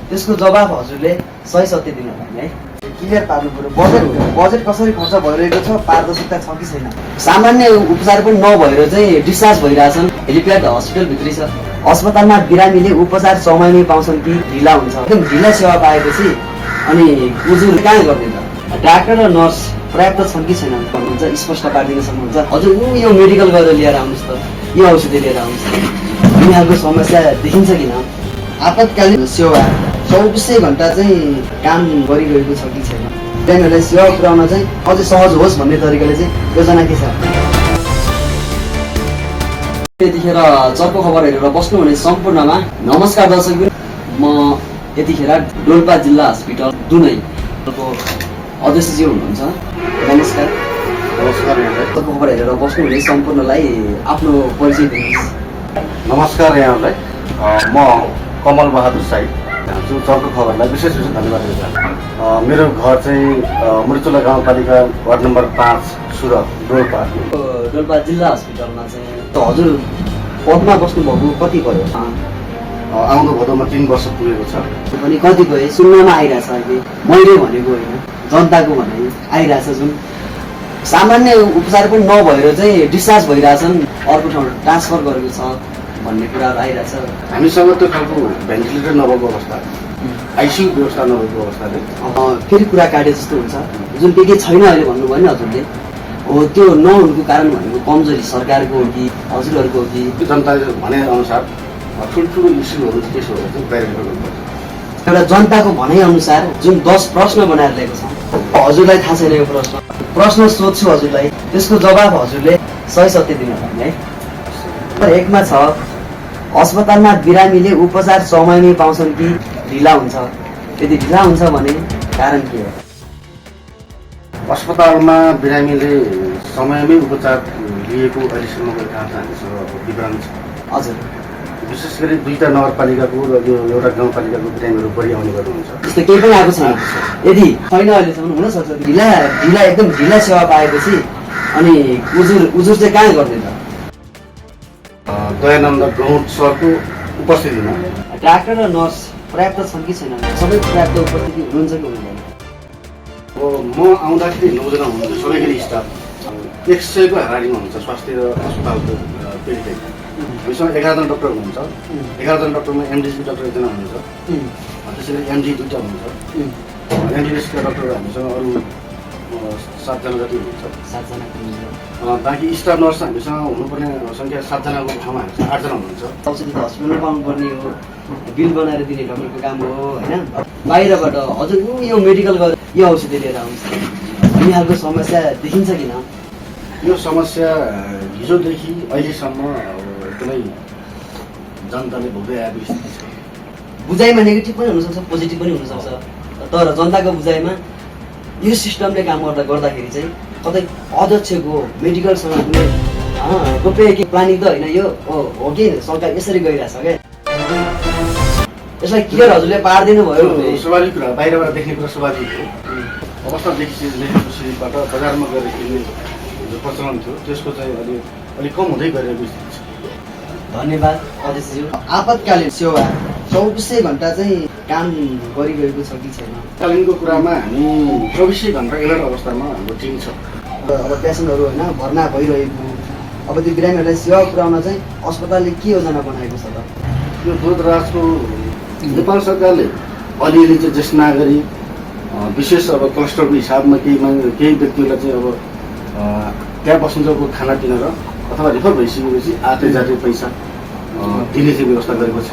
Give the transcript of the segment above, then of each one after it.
त्यसको जवाफ हजुरले सही सत्य दिनु होला है। क्लियर पार्नु पर्यो। बजेट कसरी खर्च भइरहेको छ, पारदर्शिता छ कि छैन। सामान्य उपचार पनि नभएर चाहिँ डिस्चार्ज भइरहेछन्। हेलिप्याड हस्पिटलभित्रै छ। अस्पतालमा बिरामीले उपचार समयमै पाउँछन् कि ढिला हुन्छ। एकदम ढिला सेवा पाएपछि अनि उजुर कहाँ गर्ने त? डाक्टर र नर्स पर्याप्त छन् कि छैन भन्नुहुन्छ, स्पष्ट पारिदिन सक्नुहुन्छ? हजुर यो मेडिकल गरेर लिएर आउनुहोस् त, यो औषधि लिएर आउनुहोस् त। यिनीहरूको समस्या देखिन्छ किन? आपतकालीन सेवा 24 घण्टा चाहिँ काम गरिरहेको छ कि छैन? बिरामीहरूलाई सेवा पुर्याउन चाहिँ अझै सहज होस् भन्ने तरिकाले चाहिँ योजना के छ? यतिखेर चर्को खबर हेरेर बस्नुहुने सम्पूर्णमा नमस्कार दर्शकबिन। म यतिखेर डोल्पा जिल्ला हस्पिटल दुनैको अध्यक्षजी हुनुहुन्छ। नमस्कार। नमस्कार यहाँलाई। चर्को खबर हेरेर बस्नुहुने सम्पूर्णलाई आफ्नो परिचय दिनुहोस्। नमस्कार यहाँलाई। म कमल बहादुर साई जो चर्को खबरलाई विशेष धन्यवाद दिन चाहन्छु। मेरो घर चाहिँ मृचुला गाउँपालिका वार्ड नम्बर 5 सुरत डोल्पा। डोल्पा जिल्ला हस्पिटलमा चाहिँ हजुर पदमा बस्नुभएको कति भयो? आउँदो भदौमा 3 वर्ष पुगेको छ। पनि कति भयो सुन्नमा आइरहेछ अहिले। मैले भनेको होइन, जनताको भनाइ आइरहेछ। जुन सामान्य उपचार पनि नभएर चाहिँ डिस्चार्ज भइरहेछन्, अर्को ठाउँ ट्रान्सफर गरेको छ भन्ने कुराहरू आइरहेछ। हामीसँग त्यो खालको भेन्टिलेटर नभएको अवस्था, आइसियु व्यवस्था नभएको अवस्थाले फेरि कुरा काटे जस्तो हुन्छ। जुन के छैन अहिले भन्नुभयो नि हजुरले, हो त्यो नहुनुको कारण भनेको कमजोरी सरकारको हो कि हजुरहरूको हो कि? जनताले भने अनुसार ठुल्ठुलो इस्युहरू केसहरू चाहिँ क्ल्यारिफाई गर्नुपर्छ। एउटा जनताको भनाइअनुसार जुन 10 प्रश्न बनाएर ल्याएको छ, हजुरलाई थाहा छैन यो प्रश्न सोध्छु हजुरलाई, त्यसको जवाब हजुरले सही सत्य दिनु होला है। नम्बर 1 मा छ, अस्पतालमा बिरामीले उपचार समयमै पाउँछन् कि ढिला हुन्छ? यदि ढिला हुन्छ भने कारण के हो? अस्पतालमा बिरामीले समयमै उपचार लिएको अहिलेसम्मको काम हामीसँग विवरण छ। हजुर, विशेष गरी 2टा नगरपालिकाको र यो एउटा गाउँपालिकाको बिरामीहरू बढी आउने गर्नुहुन्छ। त्यस्तो केही पनि आएको छैन। यदि छैन अहिलेसम्म हुनसक्छ ढिला एकदम ढिला सेवा पाएपछि अनि उजुर चाहिँ कहाँ गर्ने त? दयानन्द गौड सरको उपस्थितिमा डाक्टर र नर्स पर्याप्त छन् कि छैन? सबै पर्याप्त उपस्थिति हुनुहुन्छ कि हुनुहुँदैन? अब म आउँदाखेरि 9 जना हुनुहुन्छ, सबैको स्टाफ 100 को हाराहारीमा हुन्छ। स्वास्थ्य र अस्पतालको पेरिफेरी हामीसँग 11 जना डक्टर हुनुहुन्छ। 11 जना डक्टरमा एमडिसी डक्टर 1 जना हुनुहुन्छ। त्यसैले एमडी 2टा हुनुहुन्छ। एमडिएसका डक्टर हामीसँग अरू 7 जना जति हुनुहुन्छ। 7 जना। बाँकी स्टाफ नर्स हामीसँग हुनुपर्ने सङ्ख्या 7 जनाको ठाउँमा हामीसँग 8 जना हुनुहुन्छ। औषधि त हस्पिटलमा पाउनुपर्ने हो, बिल बनाएर दिने डक्टरको काम हो होइन? बाहिरबाट हजुर यो मेडिकल गरेर यो औषधि लिएर आउँछ, यिनीहरूको समस्या देखिन्छ किन? यो समस्या हिजोदेखि अहिलेसम्म एकदमै जनताले भोग्दै आएको स्थिति छ। बुझाइमा नेगेटिभ पनि हुनसक्छ, पोजिटिभ पनि हुनसक्छ। तर जनताको बुझाइमा यो सिस्टमले काम गर्दाखेरि चाहिँ कतै अध्यक्षको मेडिकलसँग कुनै गोप्य के प्लानिङ त होइन, यो हो कि सरकार यसरी गइरहेछ क्या। यसलाई क्लियर हजुरले पारिदिनु भयो भने स्वाभाविक कुरा, बाहिरबाट देख्ने कुरा स्वाभाविक हो। अवस्था देखिसकेबाट बजारमा गएर किन्ने जो प्रचलन थियो त्यसको चाहिँ अलिक कम हुँदै गइरहेको स्थिति छ। धन्यवाद अध्यक्षज्यू। आपतकालीन सेवा 24 घण्टा चाहिँ काम गरिरहेको छ कि छैन? कालीनको कुरामा हामी 24 घण्टा एलर्ट अवस्थामा हाम्रो टिम छ। अब पेसेन्टहरू होइन भर्ना भइरहेको, अब त्यो बिरामीहरूलाई सेवा पुर्याउन चाहिँ अस्पतालले के योजना बनाएको छ त? यो दूरदराजको नेपाल सरकारले अलिअलि चाहिँ ज्येष्ठ नागरिक विशेष अब क्लस्टरको हिसाबमा केही व्यक्तिहरूलाई चाहिँ अब त्यहाँ बस्नुको खानापिना र अथवा रिफर भइसकेपछि आते जाते पैसा दिने चाहिँ व्यवस्था गरेको छ।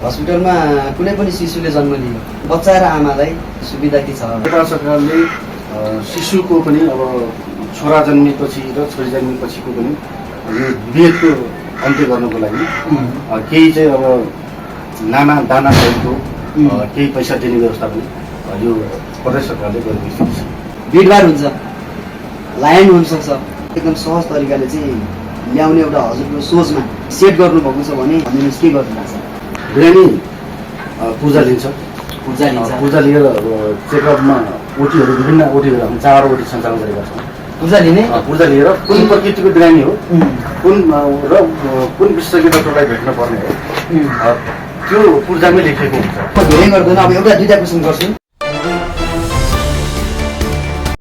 हस्पिटलमा कुनै पनि शिशुले जन्म लियो, बच्चा र आमालाई सुविधा के छ? नेपाल सरकारले शिशुको पनि अब छोरा जन्मेपछि र छोरी जन्मेपछिको पनि यो विभेदको अन्त्य गर्नको लागि केही चाहिँ अब नाना दाना सहितको केही पैसा दिने व्यवस्था पनि यो प्रदेश सरकारले गरेको स्थिति छ। भिडभाड हुन्छ, लाइन हुनसक्छ, एकदम सहज तरिकाले चाहिँ ल्याउने एउटा हजुरको सोचमा सेट गर्नुभएको छ भने हामीलाई के गर्नु भएको छ? बिरामी पूजा लिन्छ। पूजा लिएर अब चेकअपमा ओटीहरू विभिन्न ओटीहरू हामी 4 ओटी सञ्चालन गरेका छौँ। पूजा लिएर कुन प्रकृतिको बिरामी हो, कुन विशेषज्ञ डक्टरलाई भेट्न पर्ने हो, त्यो पूर्जामै लेखेको हुन्छ। म धेरै गर्दैन, अब एउटा दुईटा क्वेसन गर्छु।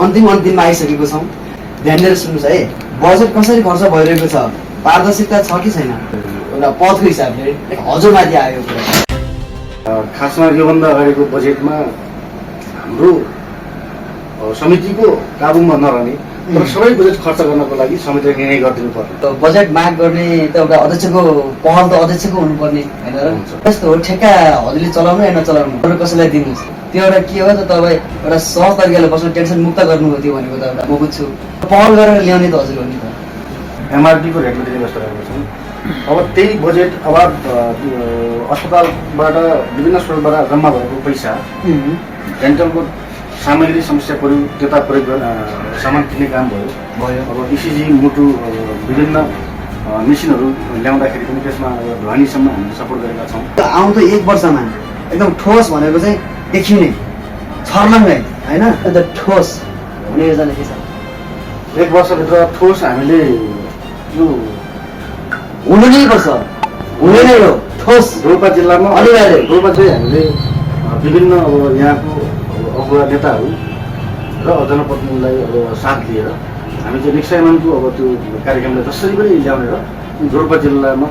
अन्तिममा आइसकेको छौँ, ध्यान दिएर सुन्नुहोस् है। बजेट कसरी खर्च भइरहेको छ, पारदर्शिता छ कि छैन, एउटा पदको हिसाबले हजुरमाथि आयो कुरा। खासमा योभन्दा अगाडिको बजेटमा हाम्रो समितिको काबुमा नरहने तर सबै बजेट खर्च गर्नको लागि समितिले निर्णय गरिदिनु पर्ने। बजेट माग गर्ने त एउटा अध्यक्षको पहल त अध्यक्षको हुनुपर्ने होइन र? यस्तो हो, ठेक्का हजुरले चलाउनु या नचलाउनु अरू कसैलाई दिनुहोस्, त्यो एउटा के हो त, तपाईँ एउटा सहज तरिकाले बस्नु, टेन्सन मुक्त गर्नु हो, त्यो भनेको त एउटा म बुझ्छु। पहल गरेर ल्याउने त हजुर हो नि त। एमआरपीको रेगुलेटरी व्यवस्था गरेका छौँ। अब त्यही बजेट अभाव अस्पतालबाट विभिन्न स्रोतबाट जम्मा भएको पैसा डेन्टलको सामग्री समस्या पऱ्यो, त्यता प्रयोग सामान किन्ने काम भयो। अब इसिजी मुटु विभिन्न मेसिनहरू ल्याउँदाखेरि पनि त्यसमा ध्वनिसम्म हामीले सपोर्ट गरेका छौँ। आउँदो 1 वर्षमा एकदम ठोस भनेको चाहिँ देखिने छर्लङ्गै होइन, अन्त ठोस हुने योजना के छ? 1 वर्षभित्र ठोस हामीले यो हुनु नै पर्छ, हुने नै हो ठोस। रोल्पा जिल्लामा अनिवार्य। रोल्पा चाहिँ हामीले विभिन्न अब यहाँको अगुवा नेताहरू र जनप्रतिनिधिलाई अब साथ लिएर हामी चाहिँ निक्षयमानको अब त्यो कार्यक्रमलाई जसरी पनि ल्याउने र रोल्पा जिल्लामा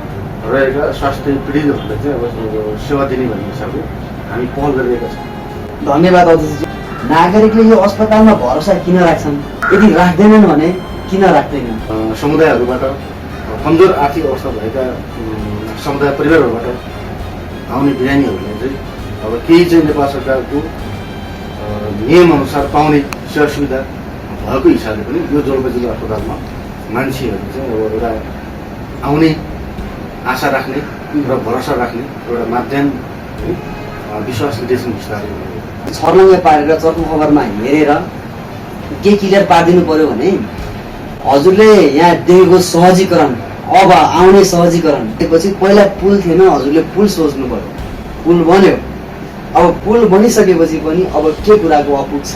रहेका स्वास्थ्य पीडितहरूलाई चाहिँ अब सेवा दिने भन्ने हिसाबले हामी पहल गरिरहेका छौँ। धन्यवाद अध्यक्षजी। नागरिकले यो अस्पतालमा भरोसा किन राख्छन्, यदि राख्दैनन् भने किन राख्दैनन्? समुदायहरूबाट कमजोर आर्थिक अवस्था भएका समुदाय परिवारहरूबाट आउने बिरामीहरूलाई चाहिँ अब केही चाहिँ नेपाल सरकारको नियमअनुसार पाउने सेवा सुविधा भएको हिसाबले पनि यो जोल्पा जिल्ला अस्पतालमा मान्छेहरू चाहिँ अब एउटा आउने आशा राख्ने र भरोसा राख्ने एउटा माध्यम विश्वास निर्देशन विस्तार छर्लङ्गै पारेर चर्को खबरमा हेरेर के क्लियर पारिदिनु पर्यो भने हजुरले यहाँ देखेको सहजीकरण, अब आउने सहजीकरण त्यसपछि पहिला पुल थिएन, हजुरले पुल सोच्नु पर्यो, पुल बन्यो। अब पुल बनिसकेपछि पनि अब के कुराको अपुग छ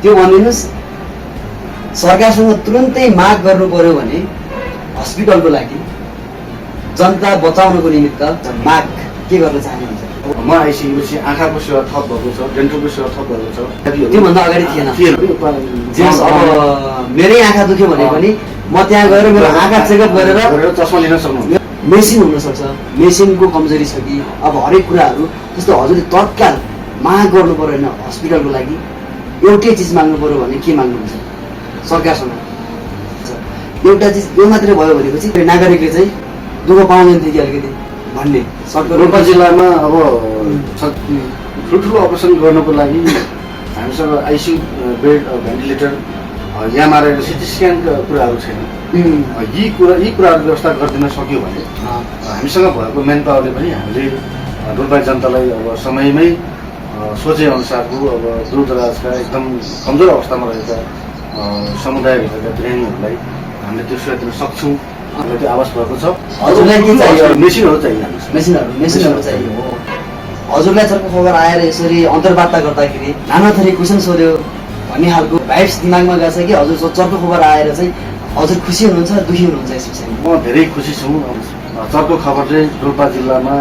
त्यो भनिदिनुहोस्। सरकारसँग तुरन्तै माग गर्नु पर्यो भने हस्पिटलको लागि जनता बचाउनको निमित्त माग के गर्न चाहनुहुन्छ? म आइसकेपछि आँखाको सेवा थप भएको छ, डेन्टलको सेवा थप भएको छ। त्योभन्दा अगाडि थिएन। अब मेरै आँखा दुख्यो भने पनि म त्यहाँ गएर मेरो आँखा चेकअप गरेर चस्मा लिन सक्नुहुन्छ। मेसिन हुनसक्छ, मेसिनको कमजोरी छ कि अब हरेक कुराहरू त्यस्तो हजुरले तत्काल माग गर्नु पर्यो होइन। हस्पिटलको लागि एउटै चिज माग्नु पर्यो भने के माग्नुहुन्छ सरकारसँग? एउटा चिज यो मात्रै भयो भनेपछि नागरिकले चाहिँ दुःख पाउँदैन थियो कि अलिकति भन्ने सरकार। रोल्पा जिल्लामा अब ठुल्ठुलो अपरेसन गर्नको लागि हामीसँग आइसियु बेड, भेन्टिलेटर, एमआरआई र सिटी स्क्यानका कुराहरू छैन। यी कुराहरू व्यवस्था गरिदिन सक्यो भने हामीसँग भएको मेन पावरले पनि हामीले रोल्पा जनतालाई अब समयमै सोचे अनुसारको अब दूरदराजका एकदम कमजोर अवस्थामा रहेका समुदायभित्रका बिरामीहरूलाई हामीले त्यो सेवा दिन सक्छौँ। हामीलाई त्यो आवाज भएको छ। हजुरलाई के चाहियो? मेसिनहरू चाहियो। मेसिनहरू चाहियो। हजुरलाई चर्को खबर आएर यसरी अन्तर्वार्ता गर्दाखेरि नाना थरी क्वेसन सोध्यो भन्ने खालको भाइब्स दिमागमा गएको छ कि हजुर चर्को खबर आएर चाहिँ हजुर खुसी हुनुहुन्छ, दुखी हुनुहुन्छ यस विषयमा? म धेरै खुसी छु। चर्को खबर चाहिँ रोल्पा जिल्लामा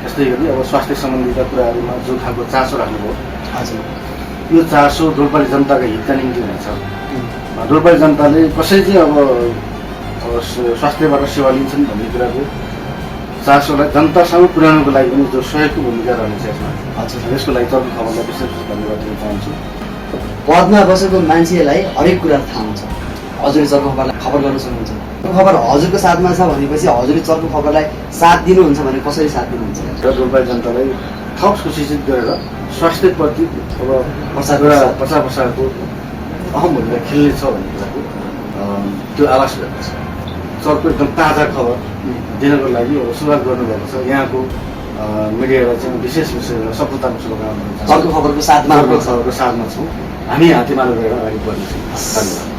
यस्तै गरी अब स्वास्थ्य सम्बन्धीका कुराहरूमा जो खालको चासो राख्नुभयो, हजुर यो चासो रोल्पाली जनताको हितका निम्ति हुनेछ। रोल्पाली जनताले कसरी चाहिँ अब स्वास्थ्यबाट सेवा लिन्छन् भन्ने कुराको चासोलाई जनतासँग पुर्याउनको लागि पनि जो सहयोगको भूमिका रहनेछ यसमा। हजुर यसको लागि चर्को खबरलाई विशेष धन्यवाद दिन चाहन्छु। पदमा बसेको मान्छेलाई हरेक कुरा थाहा हुन्छ, हजुरले चर्को खबरलाई खबर गर्न सक्नुहुन्छ। खबर हजुरको साथमा छ भनेपछि हजुरले चर्को खबरलाई साथ दिनुहुन्छ भने कसरी साथ दिनुहुन्छ? र रोल्पाली जनतालाई थप सुशिक्षित गरेर स्वास्थ्यप्रति अब प्रचार प्रसारको अहम भूमिका खेल्नेछ भन्ने कुराको त्यो आवाज भएको छ। चर्को एकदम ताजा खबर दिनको लागि अब सुरुवात गर्नुभएको छ। यहाँको मिडियालाई चाहिँ विशेष सफलताको शुभकामना। चर्को खबरको साथमा छौँ, हामी हातेमालो गरेर अगाडि बढ्नेछौँ। धन्यवाद।